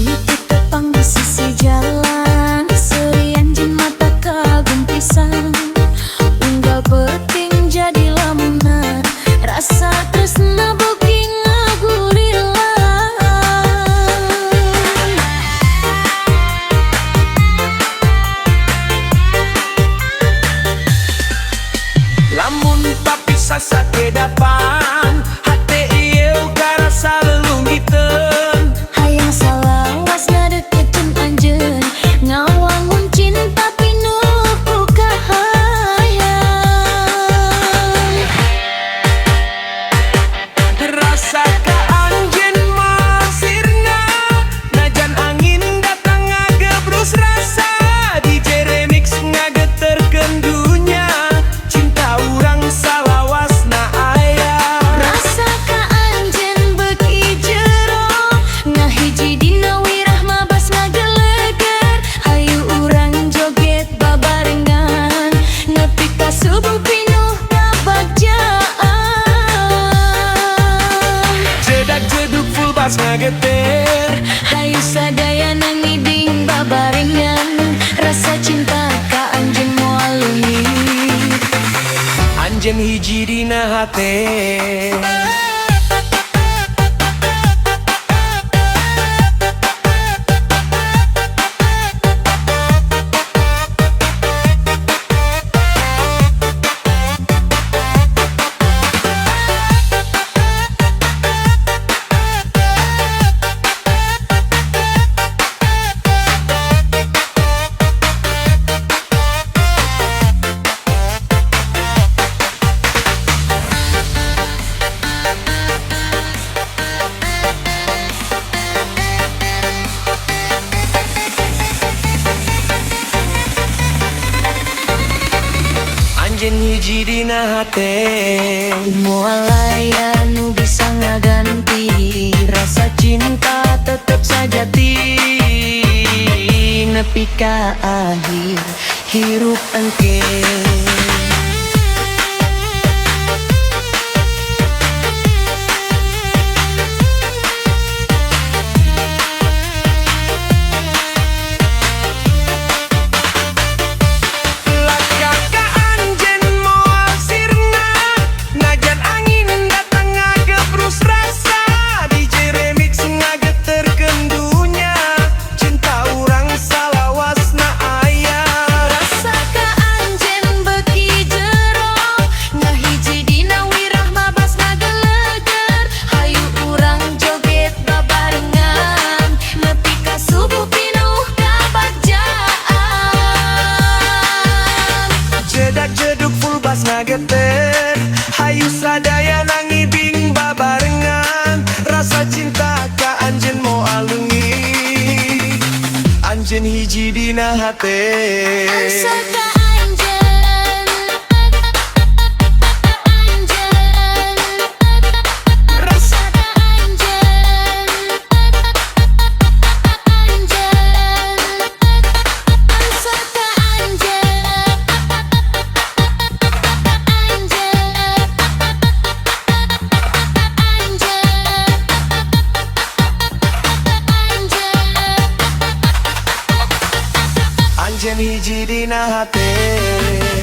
Mimiti tepang di sisi jalan, serian jin mata kagum pisan. Unggal peting jadi lamunan, rasa tresna beuki ngagurilang. Lamun papisah sakedapan, hate ieu karasa leulungiteun. Hayang salawasna deketin anjeun, ngawangun cinta pinuh ku kahayang. Rasa ka anjeun moal sirna, najan angin datang ngagebrus rasa. DJ remix ngageterkeun dunya, cinta urang salawasna aya. Rasa ka anjeun beuki jero, ngahiji dina wirah mabas ngageleger. Hayu urang joget babarengan, nepi ka subuh pinuh kabagjaan. Jedak jeduk full bass ngageter, Hayu sadayana ngiding babarengan, rasa cinta ka anjeun moal leungit. Anjeun hiji dina hate. Anjeun hiji dina hate. Moal aya nu bisa ngaganti, Rasa cinta tetep sajati, nepi ka akhir hirup engke. Laka ka anjeun moal sirna, najan angin datang ngagebrus rasa. DJ remix ngageterkeun dunya, cinta urang salawasna aya. Rasa ka anjeun beuki jero, ngahiji dina wirah mabas ngageleger. Hayu urang joget babarengan, nepi ka subuh pinuh kabagjaan. Jedak jeduk full bass ngageter, hayu sadayana ngiding babarengan. Rasa cinta ka anjeun moal leungit, anjeun hiji dina hate. Rasa ka anjeun, anjeun, rasa ka anjeun, anjeun, rasa ka anjeun, anjeun, anjeun, anjeun. Anjeun hiji dina hate.